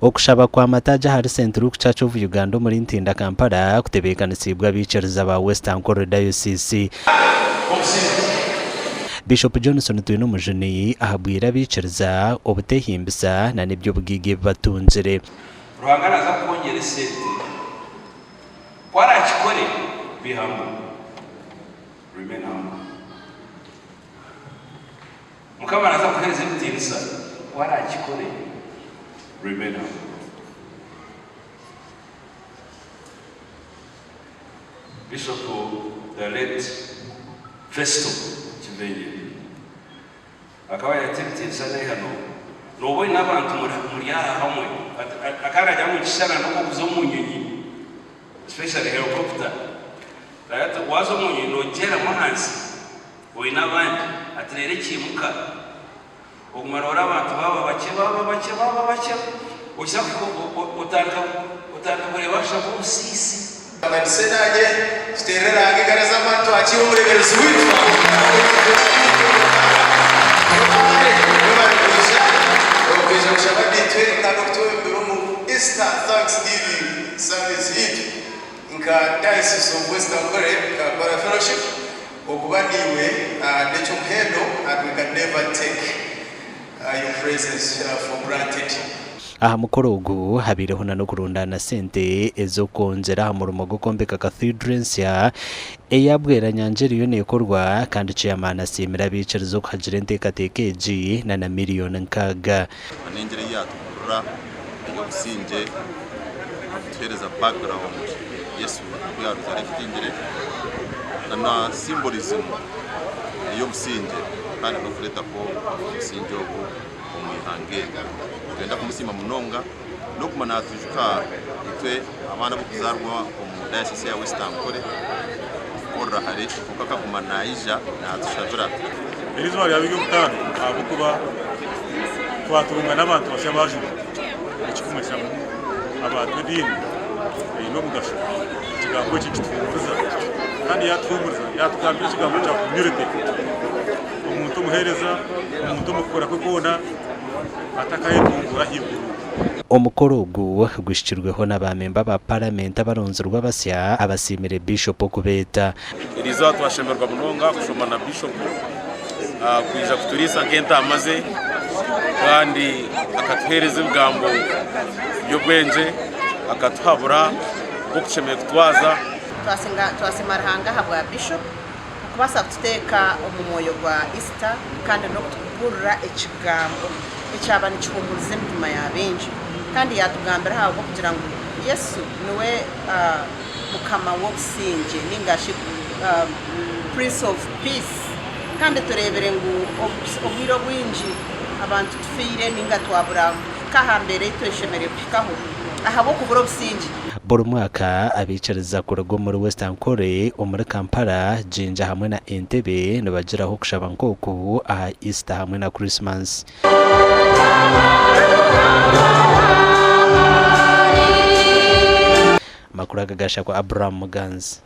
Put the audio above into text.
Okushaba kwa mataagi ahari St Luke Church of Uganda omuri Ntinda, Kampala kutebeekanisiibwe abaikiriza ba West Ankole Diocese. Bishop Johnson Twinomujuni ahabwire abaikiriza obutehimbisa na n'eby'obugaiga ebi batungire. Ruhanga naaza kukwongyera esente. Ku araakikore, be humble. Remain humble. Mukama naaza kukuheereza ebitiinisa. Ku araakikore, remain humble. Bishop the late Festo Kivengyere akaba yayeta ebitiinisa n'eihano. Nooba oine abantu muri aha hamwe, akaba naagira ngu nikishushana n'okuza omu nyonyi especially helicopter. Ati waaza omu nyonyi noogyeramu ahansi oine abandi, ati reero ekiimuka oguma noora abantu baaba bakye baaba bakye baaba bakye ohitsya kuhika otandika otandika kureeba washusha nk'obusiisi. Amanise nanye tuteerere Ruhanga engaro ez'amaani twakiire omureeberezi waitu. Mwebare, mwebare kwija, okwija kushaba naitwe kandi okutwebembera omu Easter Thanksgiving Service yaitu nka Diocese of West Ankole Kampala Fellowship. Okuba naiwe n'eky'omuhendo and we can never take your presence for granted. Aha mukoro ogu habaireho na n'okurundaana sente ez'okwongyera aha murimo gw'okwombeka Cathedral ensya eya Bweranyangye eriyo neekorwa kandi Chairman asiimire abaikiriza okuhagira enteekateeka egi na na miriyoni nkaaga. N'engira ei yaatubuurira ey'obusingye n'okutuheereza background Yesu oku yaarugize arekitingire na na symbolism ey'obusingye kandi n'okureetaho obusingye obu omu ihanga eri. Nitwenda kumusiima munonga n'okuguma naatwijuka itwe abaana ab'okuzaarwa omu diocese ya West Ankole kukorera hare kwonka akaguma naija naatushabira. Eri izooba ryaba ery'omutaano ahabw'okuba twatunga n'abantu basya abaajunwa, ekikumanyisa ngu abantu ediini eine omugasho. Ekigambo eki nikituhuumuriza kandi yaatuhuumuriza yaatugambira ekigambo kya humility. Omuntu omuheereza, omuntu omu kukora kwe kwona atakayetunguura ahaiguru. Omukoro ogu guhikirweho na ba memba ba Paramenti abaronzirwe abasya abasiimire Bishop okubeeta. Eriizooba twashemererwa munonga kushoma na Bishopu kwija kuturiisa nk'entaama ze kandi akatuheereza ebigambo by'obwengye, akatuhabura nk'oku tushemereire kutwaza. Twasiima Ruhanga ahabwa Bishop okubaasa kututeeka omu mwoyo gwa Easter kandi n'okutubuurira ekigambo ekyaba nikihuumuriza emitima ya baingi kandi yaatugambira ahabw'okugira ngu Yesu niwe Mukama w'obusingye ninga shi Prince of Peace kandi tureebire ngu obwire obwingi abantu tufiire ninga twabura kuhika aha mbeera ei tweshemereire kuhikaho ahabw'okubura obusingye. Buri mwaka abaikiriza kuruga omuri West Ankole, omuri Kampala, Jinja hamwe na Entebbe nibagiraho okushaba nk'oku aha Easter hamwe na Christmas. Amakuru aga gashakwa Abraham Muganzi.